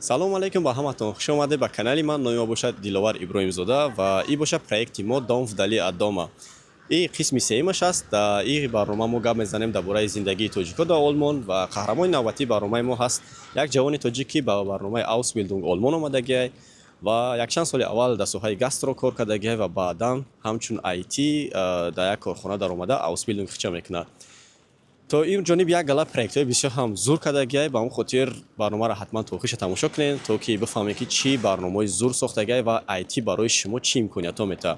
Салому алейкум ба ҳаматон, хуш омадед ба канали ман. Номи ма бошад Диловар Иброҳимзода ва и бошад проекти мо «Дом вдали от дома». И қисми сеюмаш аст. Дар и барнома мо гап мезанем дар бораи зиндагии тоҷикҳо дар Олмон ва қаҳрамони навбатии барномаи мо ҳаст як ҷавони тоҷик, ки ба барномаи Ausbildung Олмон омадагиай ва якчанд соли аввал дар соҳаи Gastro кор кардагиай ва баъдан ҳамчун IT дар як корхона даромада, Ausbildung хича мекунад. То ин ҷониб як гала проектҳои бисёр ҳам зур кардагиай. Ба он хотир барномаро ҳатман то охириша тамошо кунед, то ки бифаҳмед, ки чӣ барномаҳои зур сохтагиай ва IT барои шумо чӣ имкониятҳо метаҳад.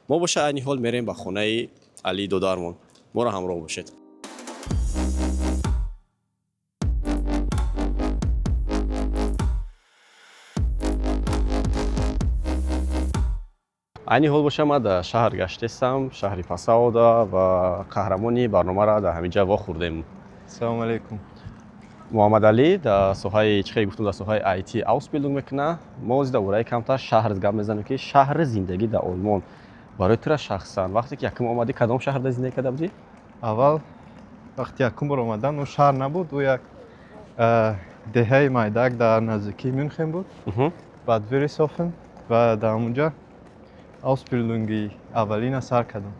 Мо боша айни ҳол мерем ба хонаи Алии додармон. Моро ҳамроҳ бошед. Айни ҳол боша ман дар шаҳр гаштестам, шаҳри Пасауда, ва қаҳрамони барномаро дар ҳамин ҷа вохӯрдем. Салому алейкум. Муҳаммадалӣ дар соҳаи, чӣ хеле гуфтум, дар соҳаи IT Ausbildung мекунад. Мо ҳозир дар бораи камтар шаҳр гап мезанем, ки шаҳри зиндагӣ дар Олмон барои тура шахсан, вақте ки якум омадӣ, кадом шаҳрда зиндагӣ карда будӣ? Аввал вақти якум бор омадан, ӯ шаҳр набуд, ӯ як деҳаи майдак дар наздикии Мюнхен буд, баъд Вирисофен, ва дар ҳамонҷа Ausbildung и аввалина сар кардам.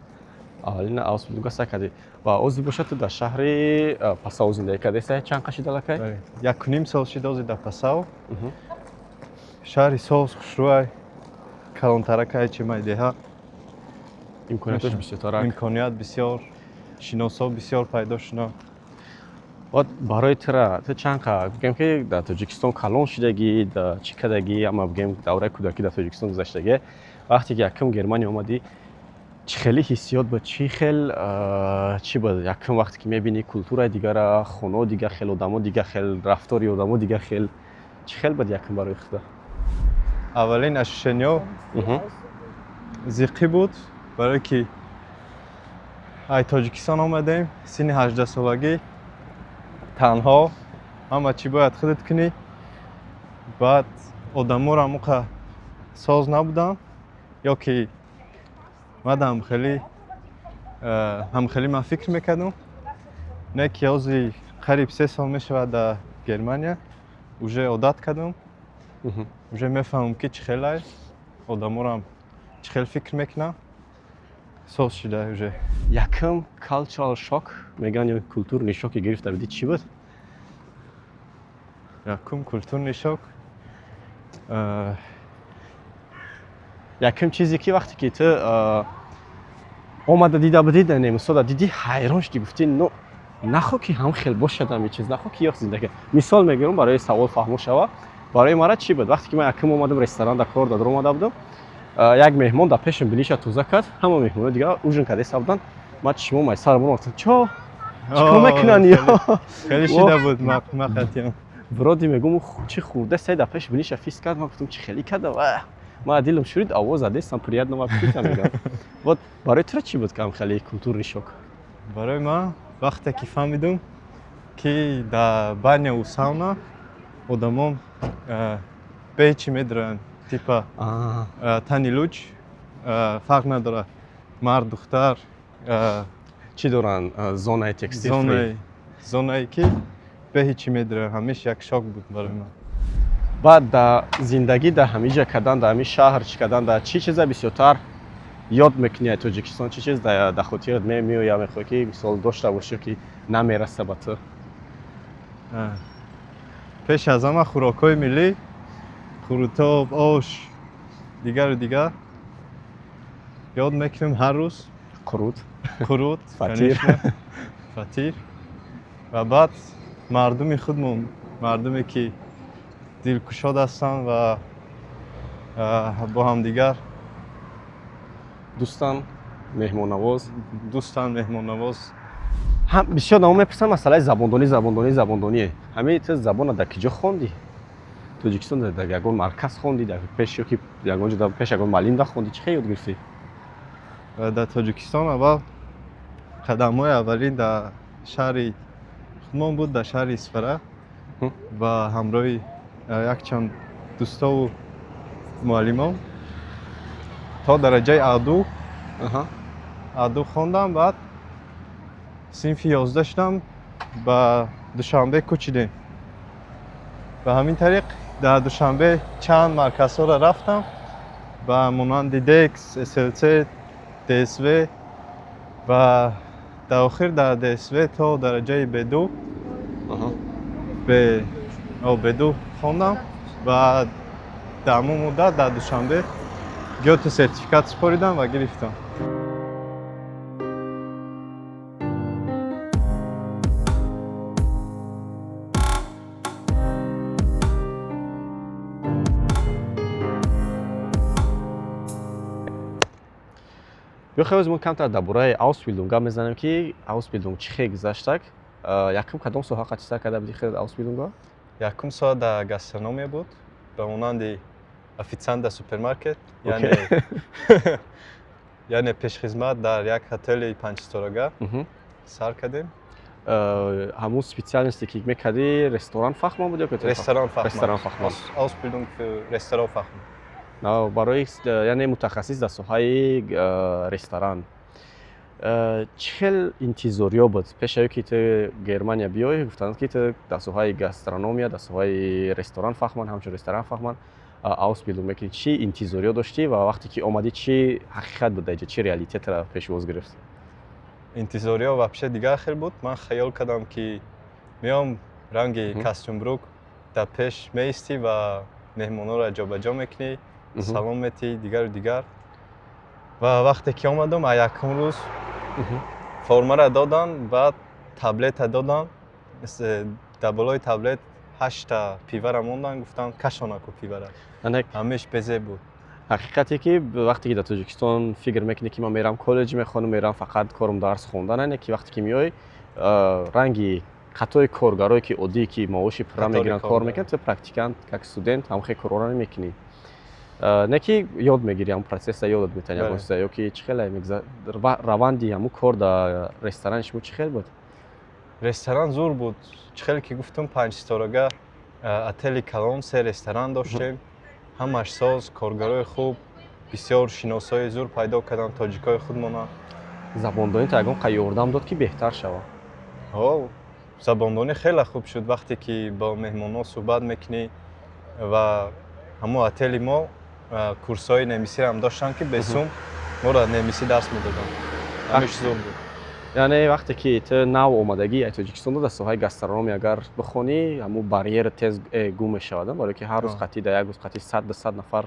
Аввалина Ausbildung а сар кардӣ ва ҳозир бошад ту дар шаҳри Пасау зиндагӣ кардаи. Чанд қа шуда аллакай? Бале, 1,5 сол шид ҳозир дар Пасау. Шаҳри соз, хушрӯай, калонтаракай, чи майдеҳа. Имкониятош бисёртарак. Имконият бисёр, шиносо бисёр пайдо шуна. Баъд барои тура, ту чанд қа, бигем, ки дар Тоҷикистон калон шудагӣ, дар чӣ кардагӣ, ама бигем, давраи кӯдакӣ дар Тоҷикистон гузаштагӣ, вақте ки якум Германия омадӣ, чӣ хеле ҳиссиёт буд, чӣ хел чӣ буд? Якум вақте ки мебинӣ культураи дигара, хонао дигар хел, одамо дигар хел, рафтори одамо дигар хел, чӣ хел буд якум барои худа? Аввалин ощущение ҳо зиқӣ буд, барое ки ай Тоҷикистон омадем, синни 18-солагӣ, танҳо, ҳама чӣ бояд худат кунӣ. Баъд одаморо ҳамоқа соз набуданд ё ки мадам хеле ҳамхеле ман фикр мекардам, не ки ҳозир қариб 3 сол мешавад дар Германия, уже одат кардам, уже мефаҳмам, ки чӣ хелай одаморам, чӣ хел фикр мекунам, соз шуда уже. Якум cultural shock мегӯянд ё культурный шок е гирифта будӣ, чӣ буд? Якум культурный шок? Якум чизе, ки вақте ки ту омада дида будӣ, дар немисода дидӣ, ҳайрон шудӣ, гуфтӣ: «Ну нахо ки ҳам хел бошад ҳамин чиз, нахо ки ёх зиндагӣ». Мисол мегирам, барои савол фаҳмо шава. Барои мара чӣ буд? Вақте ки ман якум омадам, ресторан дар кор дар омада будам, як меҳмон дар пешам билиша тоза кард, ҳама меҳмоно дигар ужин карда буданд. Ман чишмом ай сарам гуфтам: «Чо, чикор мекунанд ё?» Хеле шида буд мақатиям. Вроде мегум, чӣ хурда сай дар пеш билиша фис кард. Ман гуфтам: «Чӣ хеле карда?» Ман дилам шурид, овоз задестам: «Приятного аппетита», мегам. Вот барои тура чӣ буд кам хеле культурный шок? Барои ман вақте ки фаҳмидум, ки дар баня у сауна одамон бечи медароянд, типа тани луч, фарқ надорад, мард, духтар. Чӣ доранд, зонаи текстил. Зонае ки бе ҳечи медароянд, ҳамеш як шок буд барои ман. Баъд дар зиндагӣ дар ҳамин ҷа кардан, дар ҳамин шаҳр чӣ кардан, дар чӣ чиза бисёртар ёд мекунӣ аз Тоҷикистон? Чӣ чиз дар хотират меояд, мехоҳӣ, ки мисол дошта бошӣ, ки намераса ба ту? Пеш аз ҳама хӯрокҳои миллӣ: қурутоб, ош, дигару дигар ёд мекунем ҳар рӯз. Қурут. Қурут. Фатир. Фатир. Ва баъд мардуми худмон, мардуме ки дилкушод ҳастанд ва бо ҳамдигар дӯстан, меҳмоннавоз. Дӯстан, меҳмоннавоз. Бисёр намо мепурсанд масъалаи забондонӣ, забондонӣ, забондоние. Ҳамин ту забонро дар киҷо хондӣ? Тоҷикистон дар ягон марказ хондӣ, дар пеш ё ки ягон ҷо пеш ягон муаллим да хондӣ? Чӣ хел ёд гирифтӣ? Дар Тоҷикистон аввал қадамҳои аввалин дар шаҳри худмон буд, дар шаҳри Исфара, ва ҳамроҳи якчанд дӯстову муаллимон то дараҷаи A2, A2 хондам. Баъд синфи 11 шудам, ба Душанбе кӯчидем. Ба ҳамин тариқ. Дар Душанбе чанд марказҳоро рафтам, ба монанди Декс, СЛЦ, ДСВ, ва дар охир дар ДСВ то дараҷаи Б2 Б2 хондам ва дар ҳамон муддат дар Душанбе Гёте сертификат супоридам ва гирифтам. Биё, хеле мо камтар дар бораи Ausbildung гап мезанем, ки Ausbildung чӣ хел гузаштак. Якум кадом соҳа қати сар карда будӣ хел Ausbildung? Якум соҳа дар гастрономия буд, ба монанди офитсиант дар супермаркет, яъне пешхизмат дар як ҳотели панҷситорага сар кардем. Ҳамун специальности ки мекардӣ, ресторан фахман буд ё Ресторан фахман. Ресторан фахман. Ausbildung für Restaurantfachmann. Барои, яъне, мутахассис дар соҳаи ресторан. Чӣ хел интизориё буд пеш ае ки ту Германия биёй? Гуфтанд, ки ту дар соҳаи гастрономия, дар соҳаи ресторан фахман, ҳамчун ресторан фахман Ausbildung мекунӣ. Чӣ интизориё доштӣ ва вақте ки омадӣ, чӣ ҳақиқат буд дар инҷа, чӣ реалитетро пешвоз гирифт? Интизориҳо вообще дигар хел буд. Ман хаёл кардам, ки меом, ранги костюмбрук дар пеш меистӣ ва меҳмонҳоро ҷобаҷо мекунӣ, салом метиҳӣ, дигару дигар. Ва вақте ки омадам, а якум рӯз формаро доданд, баъд таблета доданд. Дар болои таблет ҳашта пивара монданд, гуфтанд, кашонаку пивара. Ҳамеш безеб буд. Ҳақиқате ки вақте ки дар Тоҷикистон фикр мекунӣ, ки ман мерам коллеҷ мехонам, мерам, фақат корум дарс хондан, не, ки вақте ки меоӣ, ранги қатори коргарое ки оддие, ки маоши пурра мегиранд, кор мекунанд, ту практикант, как студент ҳам хел корҳоро намекунӣ. Не ки ёд мегирӣ, ҳамн процесса ёдат метавонӣ ягон чиза, ё ки чӣ хел раванди ҳамун кор дар ресторани шумо чӣ хел буд? Ресторан зур буд. Чӣ хеле ки гуфтам, панҷситорага отели калон, се ресторан доштем, ҳамаш соз, коргарои хуб, бисёр шиносои зур пайдо кардам, тоҷикои худмона. Забондонӣ та ягон қа ёрдам дод, ки беҳтар шавад? Ҳо, забондонӣ хеле хуб шуд. Вақте ки бо меҳмонҳо суҳбат мекунӣ, ва ҳамон отели мо курсҳои немисиам доштанд, ки бесум моро немисӣ дарс медоданд. Ҳамеш зур буд. Яъне вақте ки ту нав омадагӣ аз Тоҷикистон, дар соҳаи гастрономия агар бихонӣ, ҳамун барьер тез гум мешавад, барое ки ҳар рӯз қатъи дар як рӯз қатъи 100-200 нафар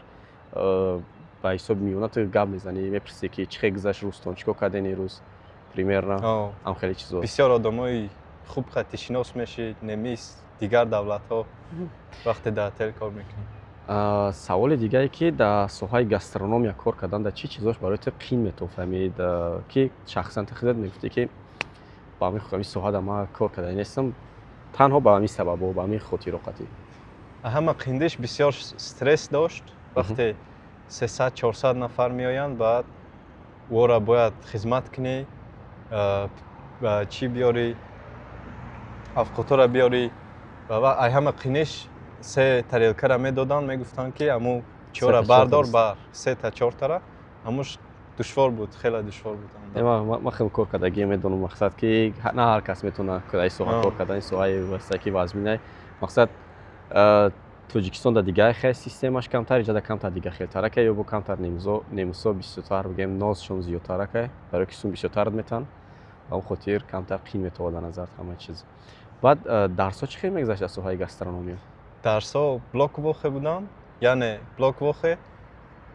ба ҳисоби миёна ту гап мезанӣ, мепурсӣ, ки чӣ хел гузашт рӯзтон, чӣ кор кардем ин рӯз, примерно ҳам хеле чизо. Бисёр одамои хуб қатъи шинос мешӣ, немис, дигар давлатҳо, вақте дар отел кор мекунӣ. Саволи дигае, ки дар соҳаи гастрономия кор кардан дар чӣ чизош барои ту қин метофамид, ки шахсан ту худат мегуфтӣ, ки ба ҳамин соҳа дар ман кор карда нестам танҳо ба ҳамин сабабо, ба ҳамин хотиро қатъӣ? Ҳама қиндиш бисёр стресс дошт. Вақте 300, 400 нафар меоянд, баъд ӯро бояд хизмат кунӣ, чӣ биёрӣ, авқотҳоро биёрӣ. Ва ай ҳама қиниш, се тарелкара медоданд, мегуфтанд, ки ҳамун чора бардор бар, сета, чортара. Ҳамуш душвор буд, хеле душвор буд. Ман хеле кор кардагӣ медонам, мақсад ки на ҳар кас метавонад ай соҳа кор кардан. Ин соҳаи васае ки вазминай, мақсад, Тоҷикистон дар дигар хел системаш камтар, иҷода камтар дигар хелтаракай, ё бо камтар немисо бисёртар, бигем, нозшон зиёдтаракай, барои ки сум бисёртар метаванд, ба он хотир камтар қин метавад дар назар ҳама чиз. Баъд дарсҳо чӣ хел мегузашт дар соҳаи гастрономия? Дарсҳо Blockwoche буданд, яъне Blockwoche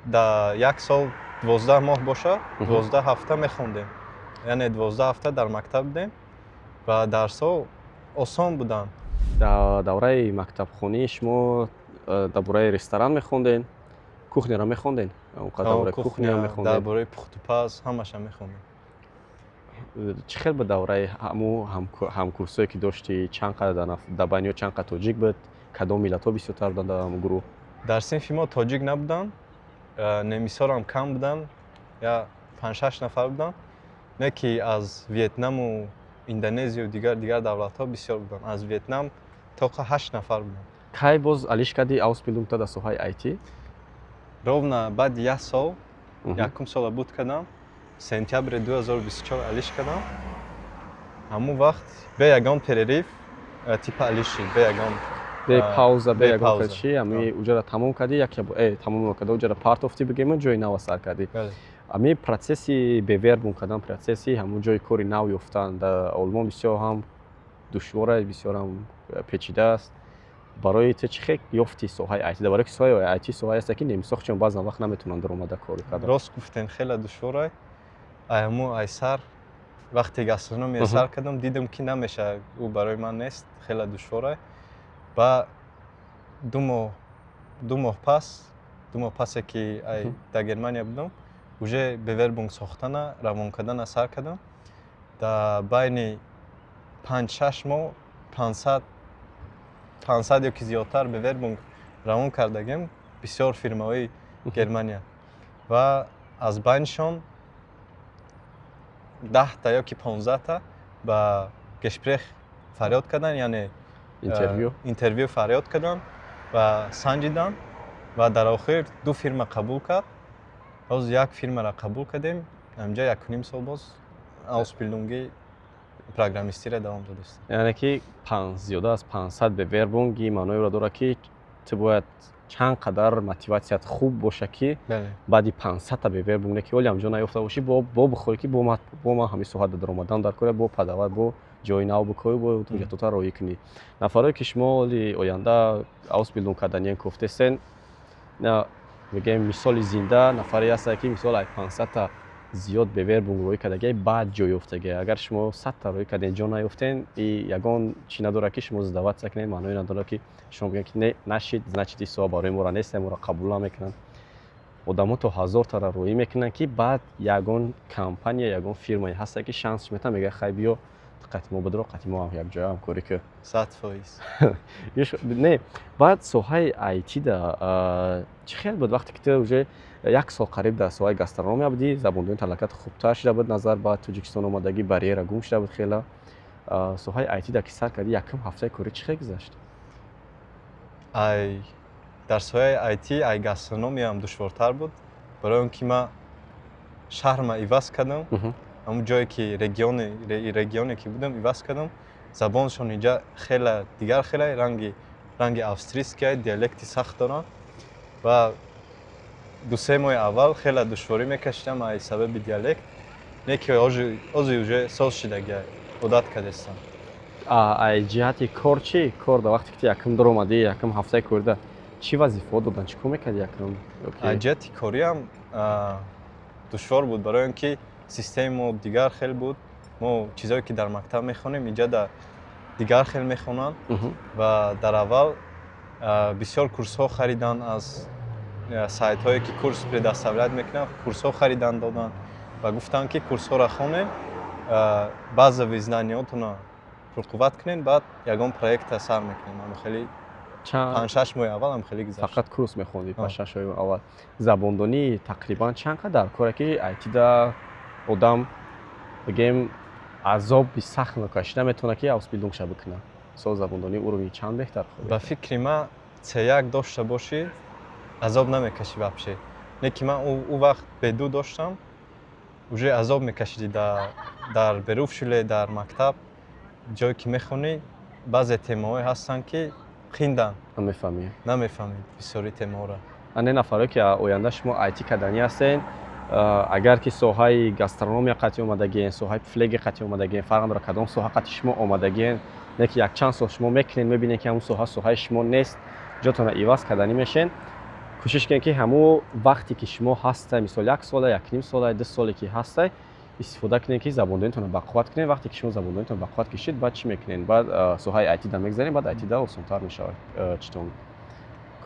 дар як сол 12 моҳ бошад, 12 ҳафта мехондем, яъне 12 ҳафта дар мактаб будем ва дарсҳо осон буданд. Дар давраи мактабхонӣ шумо дар бораи ресторан мехонден, кухняро мехонден? Кухня, дар бораи пухтупаз, ҳамаша мехондем. Чӣ хел буд давраи ҳамун ҳамкурсое, ки доштӣ? Чанд қадр дар байни ё чанд қадр тоҷик буд, кадом миллатҳо бисёртар буданд дар ҳамун гурӯҳ? Дар синфи мо тоҷик набуданд, немисҳорам кам буданд, я панҷ-шаш нафар буданд. Не ки аз Вьетнаму Индонезию дигар дигар давлатҳо бисёр буданд. Аз Вьетнам тоқа ҳашт нафар буданд. Кай боз алиш кардӣ Ausbildung дар соҳаи IT? Ровно баъди як сол. Якум сола буд кардам, сентябри 2024 алиш кардам. Ҳамун вақт бе ягон перерыв типа алиш шид, бе ягон Бе пауза, бе бе ягон пауза. Чи ами уҷара тамом кардӣ, як тамом накарда, уҷара партофтӣ, бигем, ҷои нава сар кардӣ. Бале. Ами процесси Bewerbung кардан, процесси ҳамун ҷои кори нав ёфтан дар Олмон бисёр ҳам душвор аст, бисёр ҳам печида аст. Барои ту чӣ хел ёфти соҳаи IT? Барои ки соҳаи IT соҳае аст, ки немисохчиён баъзан вақт наметавонанд даромада кор кардан. Рост гуфтен, хеле душвор ай. Ай ҳаму ай сар вақте гастрономия сар кардам, дидам, ки намеша, ӯ барои ман нест, хеле душвор ай. Ба 2 моҳ пас, 2 моҳ пасе ки ай дар Германия будам, уже Bewerbung сохтана, равон кардана сар кардам. Дар байни 5-6 моҳ 500 ё ки зиёдтар Bewerbung равон кардагем бисёр фирмаҳои Германия ва аз байнишон 10-та ё ки 15-та ба Gespräch фарёд карданд, яъне интервю. Интервю фарёд карданд ва санҷиданд ва дар охир ду фирма қабул кард. Ҳозир як фирмаро қабул кардем, ҳаминҷа 1,5 сол боз Ausbildung и программистиро давом додастем. Яъне ки зиёда аз 500 Bewerbung и маъноеро дорад, ки ту бояд чанд қадар мотиватсият хуб боша, ки баъди 500-та Bewerbung не, ки оли ҳамҷо наёфта бошӣ, бо бихоҳӣ, ки бо ман ҳамин соҳат даромадан дар кора, бо падават, бо ҷои нав бикоӣ, бо ҳуҷҷатота роҳӣ кунӣ. Нафарое ки шумо оли оянда Ausbildung карданиен кофтесен, мегӯем, мисоли зинда нафаре ҳастае, ки мисол ай 500-та зиёд Bewerbung роҳӣ кардагиай, баъд ҷой ёфтагиай. Агар шумо 100-та роҳӣ карден, ҷо наёфтен, и ягон чӣ надорад, ки шумо сдаваться кунед. Маъное надорад, ки шумо бигӯед, ки не, нашид, значит, ин соҳа барои моро нест, моро қабул намекунанд. Одамо то 1000-тара роҳӣ мекунанд, ки баъд ягон компания, ягон фирмае ҳаста, ки шансш метавон, мегӯяд: «Хай, биё, қати мо бидро, қати мо якҷоя ҳамкорӣ кун». 100%. Не, баъд соҳаи IT да чӣ хел буд, вақте ки ту уже як сол қариб дар соҳаи гастрономия будӣ, забондони талакат хубтар шуда буд назар ба Тоҷикистон омадагӣ, барьера гум шуда буд хела. Соҳаи IT да ки сар кардӣ, якум ҳафтаи корӣ чӣ хел гузашт? Ай дар соҳаи IT ай гастрономиям душвортар буд, барои он ки ман шаҳрма иваз кардам, ҳамун ҷое ки регионе ки будам, иваз кардам. Забоншон инҷа хеле дигар, хеле ранги австрийския, диалекти сахт доранд ва 2-3 моҳи аввал хеле душворӣ мекашидам аз сабаби диалект. Не ки ҳозир уже соз шидагия, одат кардастам. Ай ҷиҳати кор чӣ? Кор да вақте ки ту якум даромадӣ, якум ҳафтаи корида чӣ вазифаҳо доданд, чӣ кор мекардӣ якум? Аз ҷиҳати кориам душвор буд, барои он ки системаи мо дигар хел буд. Мо чизое ки дар мактаб мехонем, инҷа да дигар хел мехонанд ва дар аввал бисёр курсҳо хариданд аз сайтҳое ки курс предоставлять мекунанд, курсҳо харидан доданд ва гуфтанд, ки курсҳоро хонем, базовый знаниятонро пурқувват кунем, баъд ягон проекта сар мекунем. Ама хеле 5-6 моҳи аввал ҳам хеле гузашт. Фақат курс мехондӣ 5-6 моҳи аввал. Забондонӣ тақрибан чанд қадар коре, ки IT-да одам, бигем, азоби сахт накашида метавонад, ки Ausbildung ша бикунад? Мисол, забондонии уровни чанд беҳтар? Ба фикри ман, C1 дошта бошӣ, азоб намекашӣ вообще. Не ки ман ӯ вақт B2 доштам, уже азоб мекашидӣ дар Berufsschule, дар мактаб, ҷое ки мехонӣ, баъзе темаҳое ҳастанд, ки қинданд. Намефаҳмӣ. Намефаҳмӣ бисёри темаҳоро. Ане нафаре ки оянда шумо IT карданӣ ҳастен, агар ки соҳаи гастрономия қатъи омадагиен, соҳаи Pflege қатъи омадагиен, фарқ надорад кадом соҳа қатъи шумо омадагиен, не ки якчанд сол шумо мекунед, мебинед, ки ҳамун соҳа соҳаи шумо нест, ҷотонро иваз карданӣ мешен, кӯшиш кунед, ки ҳамун вақте ки шумо ҳастай, мисол, як сола, 1,5 сола, 2 соле ки ҳастай, истифода кунед, ки забондонитонро бақувват кунед. Вақте ки шумо забондонитон бақувват кишид, баъд чӣ мекунед? Баъд соҳаи IT-да мегзаред, баъд IT-да осонтар мешавад читон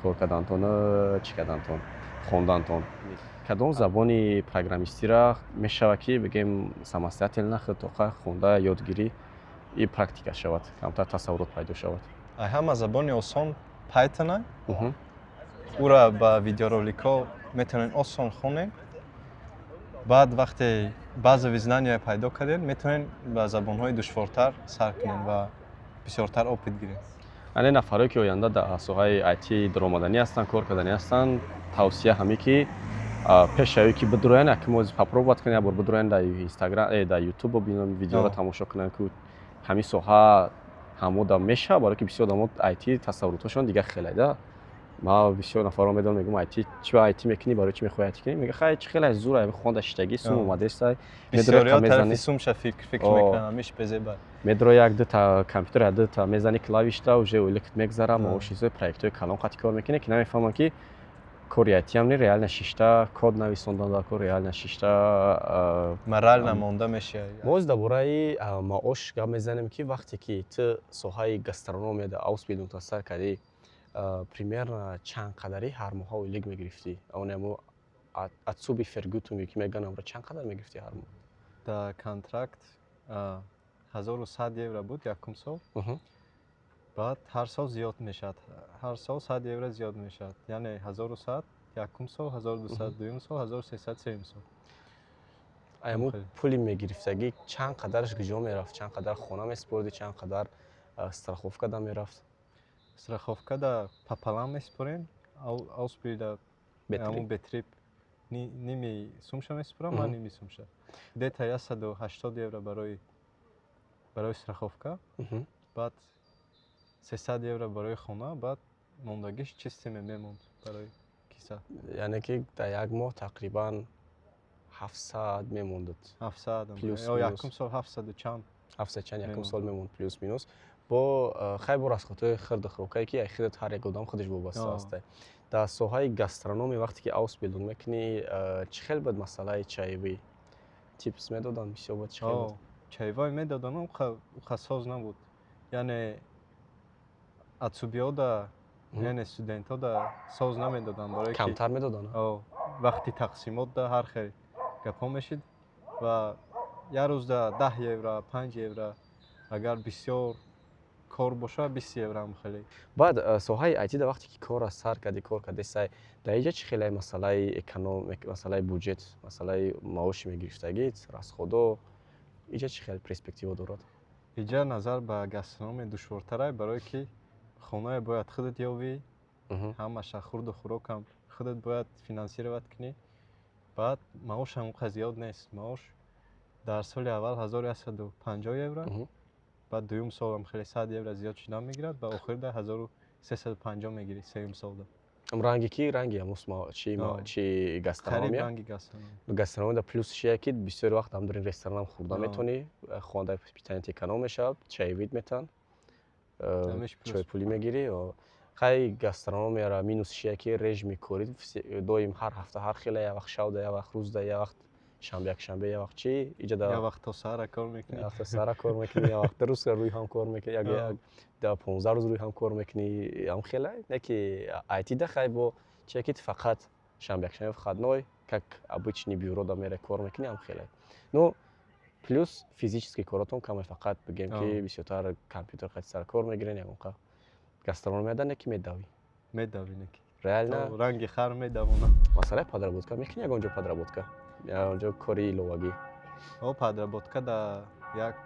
кор кардантон, чӣ кардантон, хондантон. Кадом забони программистира мешавад, ки, бигем, самостоятельно худтоқа хонда ёдгирӣ и практика шавад, камтар тасаввурот пайдо шавад? Ҳама забони осон Python. Ура ба видеороликҳо метавонед осон хонед. Баъд вақте базовый знания пайдо кардед, метавонед ба забонҳои душвортар сар кунед ва бисёртар опыт гиред. Ане нафарое ки оянда дар соҳаи IT даромаданӣ ҳастанд, кор карданӣ ҳастанд, тавсия ҳаме, ки пешавӣ ки бидуроянд, якум ози попробовать кунанд, як бор бидуроянд дар Инстаграм, дар Ютуб бибинанд, видеоро тамошо кунанд, ки ҳамин соҳа Ҳамода мешавад, барое ки бисёр одамо IT тасаввуроташон дигар хеле да. Ма бисёр нафарро медонам, мегӯям, IT чӣ ба IT мекунӣ, барои чӣ мехоҳӣ IT кунӣ? Мега, хай, чӣ хеле зур хонда шиштагӣ, сум омадестай. Бисёриҳо тарафи сумша фикр мекунанд, ҳамиш безеба. Медро як дута компютер, як дута мезани клавишта, уже ойликат мегзара, маоши зуд, проектҳои калон қати кор мекунӣ, ки намефаҳманд, ки кори IT ҳам не, реально шишта код нависондан дар кор, реально шишта. Морально монда мешавад. Мо дар бораи маош гап мезанем, ки вақте ки ту соҳаи гастрономияда Ausbildung сар кардӣ, примерно чанд қадари ҳар моҳа ойлик мегирифтӣ? Онемо Azubi-Vergütung, ки мегӯянд, амро чанд қадар мегирифтӣ ҳар моҳ? Дар контракт 1100 евро буд якум сол. Баъд ҳар сол зиёд мешавад, ҳар сол 100 евро зиёд мешавад, яъне 1100 якум сол, 1200 дуюм сол, 1300 сеюм сол. Аямо пули мегирифтагӣ чанд қадараш куҷо мерафт? Чанд қадар хона месупордӣ, чанд қадар страховка да мерафт? Страховка да пополам месупорем, Ausbilder ҳамун Betrieb ними сумша месупорам, ман ними сумша, где-то 180 евро барои страховка, баъд 300 евро барои хона, баъд мондагиш чистыми мемонд барои киса. Яъне ки дар як моҳ тақрибан 700 мемондад? 700. Плюс. Якум сол ҳафтсаду чанд. Ҳафтсад чанд якум сол мемонд, плюс минус. Бо хай, бо расход ҳои хирду хӯрокае, ки худат, ҳар як одам худаш вобаста аст. Дар соҳаи гастрономия, вақте ки Ausbildung мекунӣ, чӣ хел буд масъалаи чаевые? Tips медоданд бисёр буд, чӣ хел буд? Чаевой медоданд, уқа соз набуд, яъне Azubi ҳода, яъне студентҳода соз намедоданд, барое ки Камтар медоданд? Вақти тақсимотда ҳар хел гапҳо мешид ва як рӯзда 10 евро, 5 евро, агар бисёр кор боша, 20 евро ҳам хеле. Баъд соҳаи IT да вақте ки корра сар кардӣ, кор кардӣ, сай дар инҷа чӣ хеле масъалаи эконом, масъалаи буҷет, масъалаи маоши мегирифтагит, расход о инҷа чӣ хел перспектива дорад? Иҷа назар ба гастрономия душвортарай, барое ки хонае бояд худат ёвӣ, ҳамаша, хурду хӯрокам худат бояд финансировать кунӣ. Баъд маошам он қадр зиёд нест. Маош дар соли аввал 1150 евро, баъд дуюм солам хеле 100 евро зиёд шудан мегирад ва охирда 1350 мегирӣ сеюм солда. Ранги ки ранги ҳамус чи гастрономия? Ранги гастрономия. Гастрономия плюс чия, ки бисёри вақт ҳам дар ин ресторанам хӯрда метавонӣ, хонда питание эконом мешавад, чаевые метан, чойпулӣ мегирӣ. Хай, гастрономияра минус чия, ки режими корӣ доим ҳар ҳафта ҳар хела: як вақт шавда, як вақт рӯзда, як вақт шанбе, якшанбе, як вақт чӣ иҷа. Як вақт то саҳара кор мекунӣ. Як вақт то саҳара кор мекунӣ, як вақт рӯз рӯи ҳам кор мекунӣ, як да 15 рӯз рӯи ҳам кор мекунӣ, ҳам хела. Не ки IT да хай бо чия, ки фақат шанбе, якшанбе выходной, как обычный бюро да мере кор мекунӣ, ҳам хела. Ну, плюс физический коротон каме, фақат бигем, ки бисёртар компютер қати сар кор мегирен. Ягонқа гастрономияда не ки медавӣ. Медавӣ, не ки. Реально. Ранги хар медавонам. Масъалаи подработка мекунӣ? Ягон ҷо подработка, ягон ҷо кори иловагӣ? О, подработка да як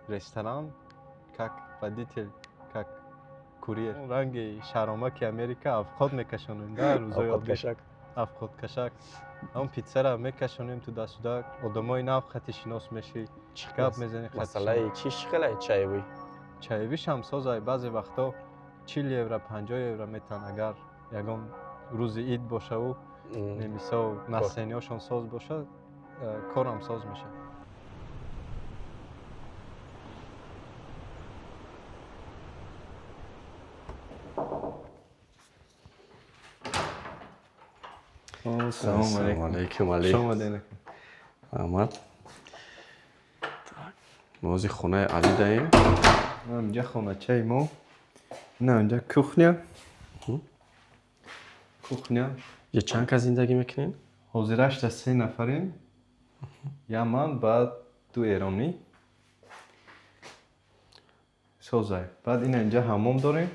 ресторан, как водитель, как курьер. Ранги шаромаки Америка авқот мекашонем да рӯзои Авқоткашак. Авқоткашак, ҳамн питсара мекашонем туда-сюда, одамои нав хати шинос мешӣ, гап мезанӣ. Масъалаи чӣ хеле чаевые? Чаевые шам созай, баъзе вақтҳо 40 евро, 50 евро метан, агар ягон рӯзи ид бошаву мисол настроение ҳошон соз бошад, корам соз мешавад. Ассалому алайкум, Али. Раҳмат. Мо ҳозир хонаи Али даем. Инҷа хоначаи мо, ина инҷа кухня, кухня. Ҷа чанд кас зиндагӣ мекунед? Ҳозирашта се нафарем: я ман, баъд ду эронӣ. Созай. Баъд ина инҷа ҳаммом дорем,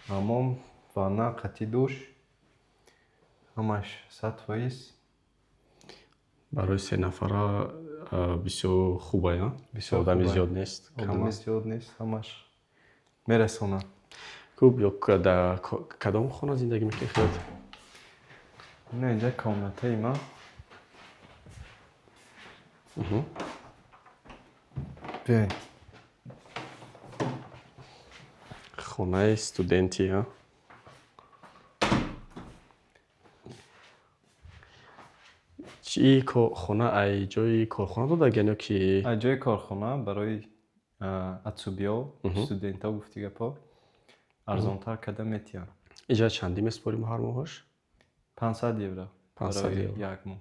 ҳаммом, ванна, қатӣ душ, ҳамаш 100%. Барои се нафара бисёр хубая. Бисёр. Одами зиёд нест. Одами зиёд нест, ҳамаш мерасонад. Хуб, ё дар кадом хона зиндагӣ мекунед худат? Ина инҷа комнатаи ман. Биёед. Хонаи студентӣ, а? Чӣ хона ай ҷои корхона додагиан ё ки? Ай ҷои корхона барои Азубиҳо, студентҳо, гуфти гапҳо, арзонтар карда метиҳанд. Иҷа чандӣ месупорим ҳар моҳаш? 500 евро. 500 барои евро. як моҳ.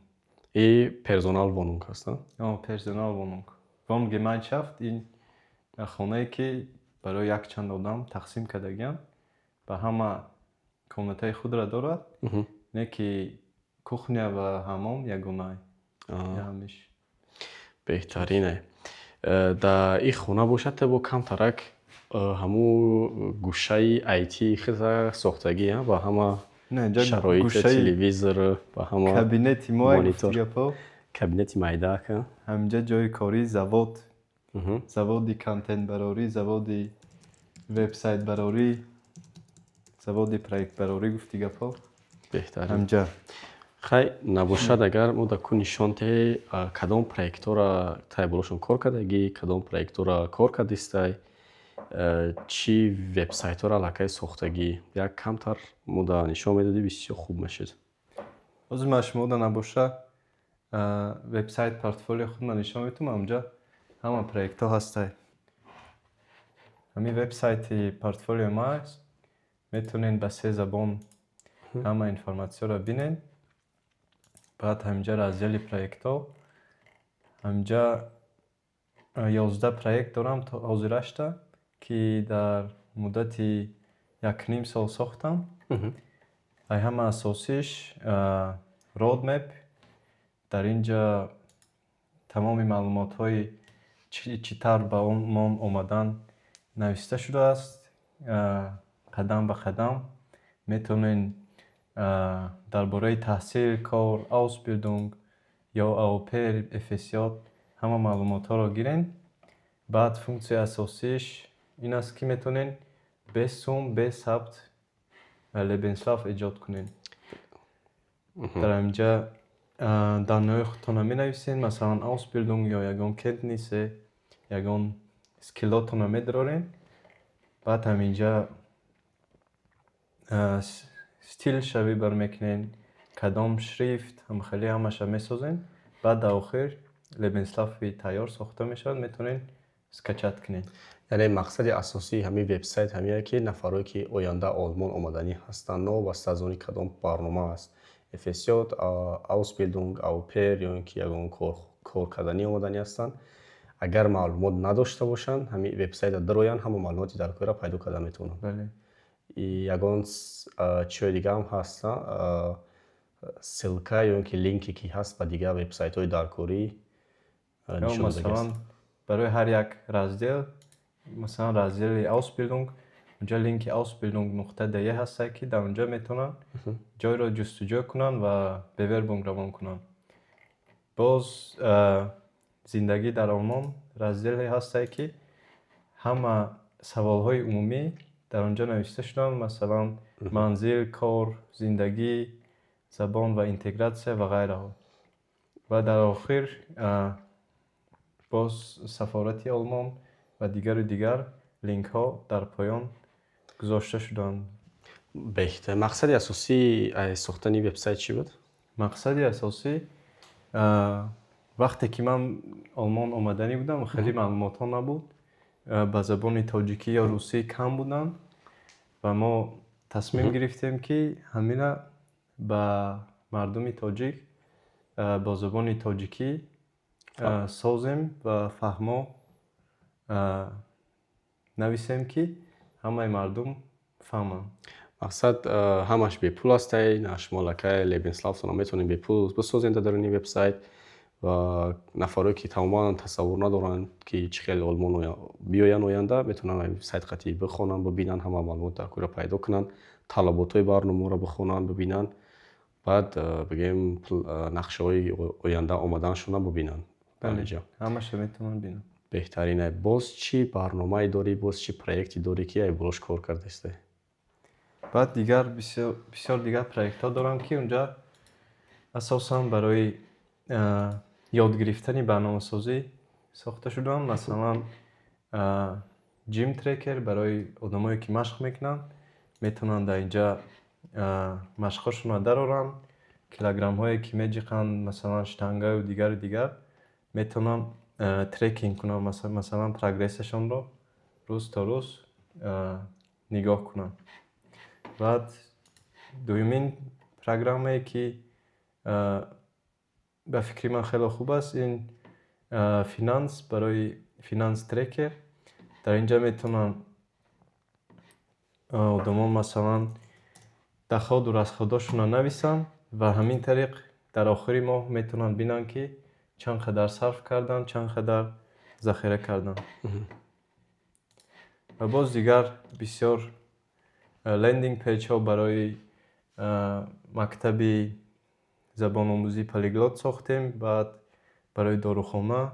И Personalwohnung аст, а? О, Personalwohnung. Wohngemeinschaft ин хонае, ки барои якчанд одам тақсим кардагианд, ба ҳама комнатаи худро дорад, не ки кухня ва ҳаммом ягона ҳамиш. Беҳтарине. Дар ин хона бошад, бо камтарак ҳамун гӯшаи айти хеле сохтагӣ, ба ҳама Не, инҷа шароити гӯшаи телевизор, ба ҳама кабинети мо, монитор. Гуфти гапҳо. Кабинети майдаак. Ҳаминҷа ҷои кории завод, заводи контентбарорӣ, заводи вебсайтбарорӣ, заводи проектбарорӣ, гуфти гапҳо. Беҳтарин. Ҳаминҷа. Хай, набошад, агар мо дар ку нишон теҳ, кадом проектҳоро тай болошон кор кардагӣ, кадом проектҳоро кор кардистай, чӣ вебсайтҳоро аллакай сохтагӣ, як камтар мо да нишон медодӣ, бисёр хуб мешуд. Ҳозир ман шумода, набоша, вебсайт портфолио худма нишон метавам, ҳаминҷа ҳама проектҳо ҳастай. Ҳамин вебсайти портфолиои ма аст, метавонед ба се забон ҳама информатсияро бинед. Баъд ҳаминҷа раздели проектҳо, ҳаминҷа 11 проект дорам то ҳозирашта, ки дар муддати 1,5 сол сохтам. Ай ҳама асосиш roadmap. Дар ин ҷа тамоми маълумотҳои чӣ тавр ба Олмон омадан нависта шудааст, қадам ба қадам. Метавонед дар бораи таҳсил, кор, Ausbildung ё Au-pair, FSJ ҳама маълумотҳоро гиред. Баъд функсияи асосиш ин аст, ки метавонед бе сум, бе сабт Lebenslauf эҷод кунед. Дар ҳаминҷа данныеҳои худтонро менависед, масалан, Ausbildung ё ягон Kenntnisse, ягон скиллотонро медароред. Баъд ҳаминҷа стилша выбор мекунед, кадом шрифт, ҳамхеле ҳамаша месозед. Баъд дар охир Lebenslauf и тайёр сохта мешавад, метавонед скачать кунед. Яъне мақсади асосии ҳамин вебсайт ҳамине, ки нафарое, ки оянда Олмон омаданӣ ҳастанд, новобаста аз оне кадом барнома аст, FSJ, Ausbildung, Au-pair ё ин ки ягон кор карданӣ омаданӣ ҳастанд, агар маълумот надошта бошанд, ҳамин вебсайта дароянд, ҳама маълумоти даркориро пайдо карда метавонанд. Бале. Ягон чиҳои дигаам ҳаст, ссылка ё ин ки линке, ки ҳаст, ба дигар вебсайтҳои даркорӣ нишон? Масалан, барои ҳар як раздел, масалан, раздели Ausbildung, унҷа линки ausbildung.de ҳастае, ки дар унҷа метавонанд ҷойро ҷустуҷӯ кунанд ва Bewerbung равон кунанд. Боз зиндагӣ дар Олмон разделе ҳастае, ки ҳама саволҳои умумӣ дар он ҷо навишта шудаанд, масалан, манзил, кор, зиндагӣ, забон ва интегратсия ва ғайраҳо. Ва дар охир боз сафорати Олмон ва дигару дигар линкҳо дар поён гузошта шудаанд. Беҳтар. Мақсади асосии сохтани вебсайт чӣ буд? Мақсади асосӣ, вақте ки ман Олмон омаданӣ будам, хеле маълумотҳо набуд, ба забони тоҷикӣ ё русӣ кам буданд, ва мо тасмим гирифтем, ки ҳамина ба мардуми тоҷик бо забони тоҷикӣ созем ва фаҳмо нависем, ки ҳамаи мардум фаҳманд. Мақсад, ҳамаш бепул астай. Шумо аллакай Lebenslauf тонро метавонед бепул бисозед дар даруни вебсайт, ва нафарое, ки тамоман тасаввур надоранд, ки чӣ хел Олмон биёянд оянда, метавонанд сайт қатъӣ бихонанд, бибинанд, ҳама маълумот дар кӯра пайдо кунанд, талаботҳои барномаро бихонанд, бибинанд, баъд, бигӯем, нақшаҳои оянда омаданашонро бибинанд. Ҳамаша метавонанд бинанд. Беҳтарине. Боз чӣ барномае дорӣ, боз чӣ проекте дорӣ, ки ай болош кор кардастӣ? Баъд дигар бисёр дигар проектҳо дорам, ки унҷа асосан барои ёд гирифтани барномасозӣ. сохта шуданд. Масалан, gym tracker барои одамое, ки машқ мекунанд, метавонанд дар инҷа машқҳошонро дароранд, килограммҳое, ки меҷиқанд, масалан, штангаю дигару дигар, метавонанд трекинг кунанд, масалан, прогрессашонро рӯз то рӯз нигоҳ кунанд. Баъд дуюмин программае, ки ба фикри ман хеле хуб аст, ин финанс, барои финанс tracker. Дар ин ҷа метавонанд одамон, масалан, доходу расходошонро нависанд ва ҳамин тариқ дар охири моҳ метавонанд бинанд, ки чанд қадар сарф карданд, чанд қадар захира карданд. Ва боз дигар бисёр landing page ҳо барои мактаби забономӯзии Полиглот сохтем, баъд барои дорухона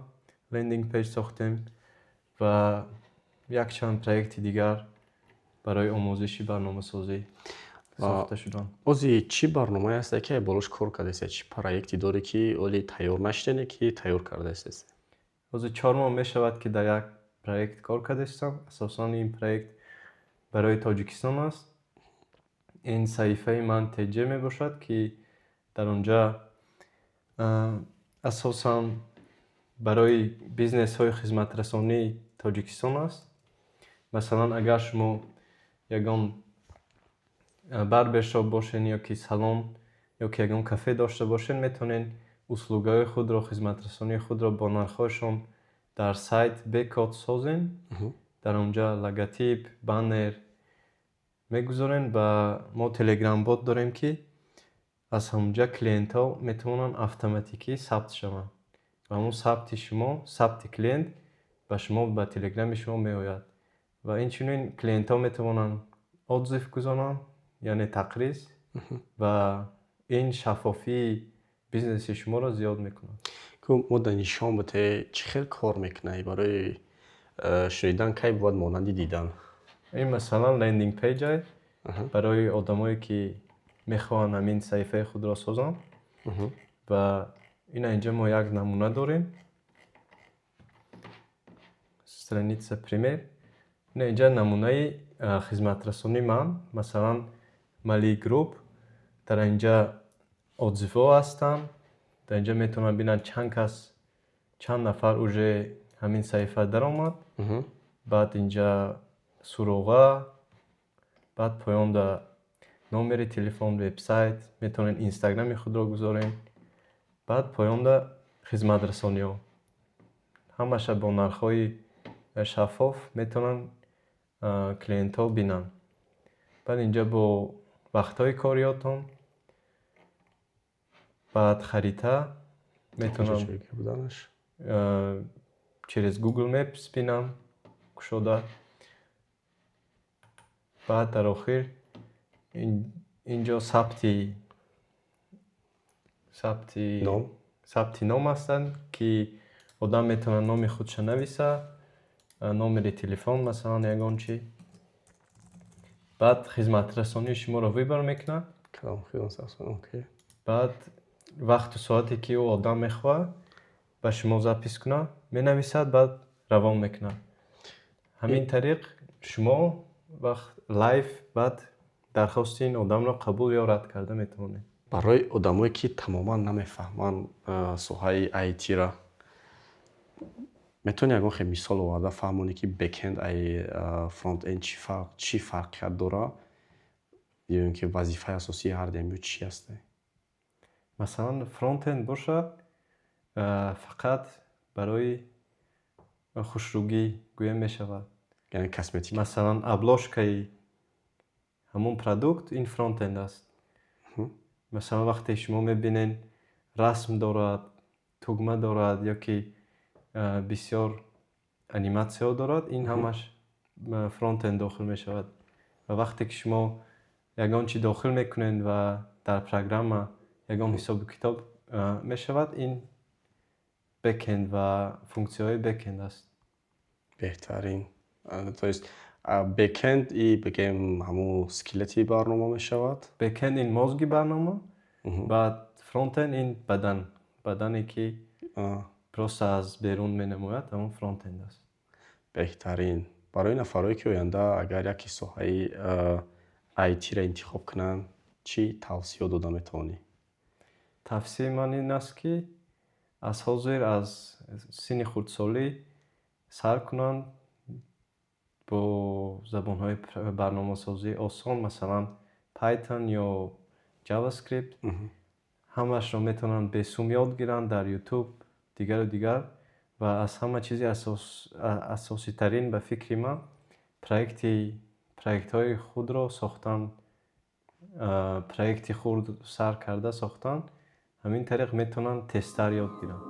landing page сохтем ва якчанд проекти дигар барои омӯзиши барномасозӣ сохта шуданд. Ози чӣ барномае ҳасте, ки болош кор кардаистед? Чӣ проекте дорӣ, ки оли тайёр нашудене, ки тайёр кардаистед? Ҳозир 4 моҳ мешавад, ки дар як проект кор кардаистам. Асосан ин проект барои Тоҷикистон аст. Ин саҳифаи ман тж мебошад, ки дар он ҷа асосан барои бизнесҳои хизматрасонии Тоҷикистон аст. Масалан, агар шумо ягон барбершоп бошед ё ки салон, ё ки ягон кафе дошта бошед, метавонед услугаҳои худро, хизматрасонии худро бо нархҳояшон дар сайт бе код созед. Дар он ҷа логотип, баннер мегузорем ва мо телеграм-бот дорем, ки аз ҳамонҷа клиентҳо метавонанд автоматикӣ сабт шаванд ва ҳамон сабти шумо, сабти клиент ба шумо ба телеграми шумо меояд. Ва инчунин клиентҳо метавонанд отзыв гузоранд, яъне тақриз, ва ин шаффофии бизнеси шуморо зиёд мекунад. Мо да нишон бите, чӣ хел кор мекунад. Барои шунидан кай бувад монанди дидан. Ин, масалан, landing page барои одамое, ки мехоҳанд ҳамин саҳифаи худро созанд, ва ина инҷа мо як намуна дорем, страница пример. Ина инҷа намунаи хизматрасонии ман, масалан, Мали Групп. Дар инҷа отзывҳо ҳастанд. Дар инҷа метавонанд бинанд, чанд кас, чанд нафар уже ҳамин саҳифа даромад. Баъд инҷа суроға, баъд поёнда номери телефон, вебсайт, метавонед инстаграми худро гузоред, баъд поёнда хизматрасониҳо, ҳамаша бо нархҳои шаффоф метавонанд клиентҳо бинанд. Баъд инҷа бо вақтҳои кориётон, баъд харита метавонанд через Google Maps бинанд кушода. Баъд дар охир инҷо сабти ном ҳастанд, ки одам метавонад номи худша нависа, номери телефон, масалан, ягон чӣ. Баъд хизматрасонии шуморо выбор мекунад. Баъд вақту соате, ки ӯ одам мехоҳад ба шумо запись кунад, менависад, баъд равон мекунад. Ҳамин тариқ шумо вақт live баъд дархости ин одамро қабул ё рад карда метавонед. Барои одамое, ки тамоман намефаҳманд соҳаи IT-ра, метавонӣ ягон хел мисол оварда фаҳмонӣ, ки backend ай frontend чӣ фарқият дорад ё ин ки вазифаи асосии ҳар дуямо чӣ аст? Масалан, frontend бошад, фақат барои хушрӯгӣ гӯя мешавад. Яъне косметика. Масалан, обложкаи ҳамон продукт ин frontend аст. Масалан, вақте шумо мебинед, расм дорад, тугма дорад ё ки бисёр аниматсияҳо дорад, ин ҳамаш frontend дохил мешавад. Ва вақте ки шумо ягон чӣ дохил мекунед ва дар программа ягон ҳисобу китоб мешавад, ин backend ва функсияҳои backend аст. Беҳтарин. То есть backend и бигем ҳамун скелети барнома мешавад? Backend ин мозги барнома, баъд frontend ин бадан, бадане, ки просто аз берун менамояд, ҳамон фронтенд аст. Беҳтарин. Барои нафарое, ки оянда агар яке соҳаи IT-ро интихоб кунанд, чӣ тавсиё дода метавонӣ? Тавсияи ман ин аст, ки аз ҳозир, аз синни хурдсолӣ сар кунанд бо забонҳои барномасозии осон, масалан, Python ё JavaScript. Ҳамаашро метавонанд бесум ёд гиранд дар YouTube, дигару дигар. Ва аз ҳама чизи асоситарин, ба фикри ман, проектҳои худро сохтан, проекти хурд сар карда сохтан. Ҳамин тариқ метавонанд тезтар ёд гиранд.